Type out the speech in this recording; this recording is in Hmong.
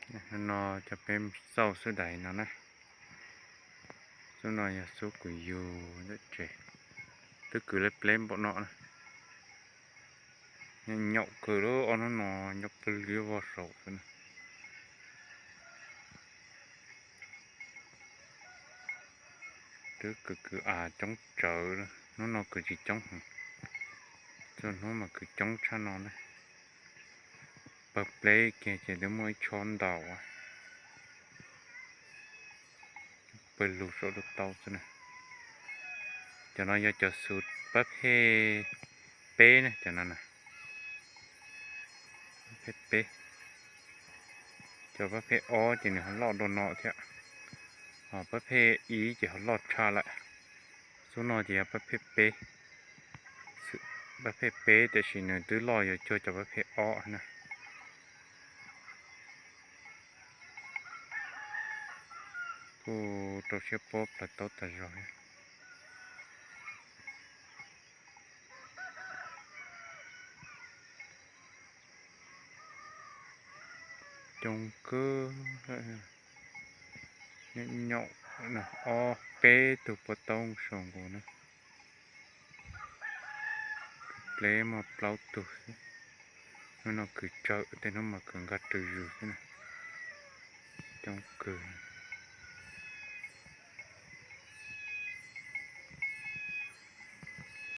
Hnub no cov peb xauj xub dais no na. Xub no yog xub kuv yug ntawm tsev, twb kwv leb pleb npaum no na. Nyaum kawg li, ob hnub no nyob pw liab vog saud xwb na. Twb kwv kwv av coob tsawv, hnub no kwv tsis coob heev, txhua hnub mas kwv coob tshaj no na. Pawg pleb kiag ces twb muaj ib tshob ntau, pawg lug saum rau tau xwb na. Cov no yog cov xus pab phej peb na, cov no na, pab phej peb. Cov pab phej ob ces nws ho loj dua no thiab, ho pab phej ib ces ho loj tshaj lawm. Xub no ces yog pab phej peb, pab phej peb tiam sis nws twb loj yuav cuag cov pab phej ob na. Kuj rau siab pob plaws taub tas zog. Coob kawg, nyob nyob ob peb tug puas tau saum nkaus na. Pleb muaj plaub tug xwb. Hnub no kwv tsawg, tej hnub mas kwv nkag rwg zus xwb na. Coob kawg.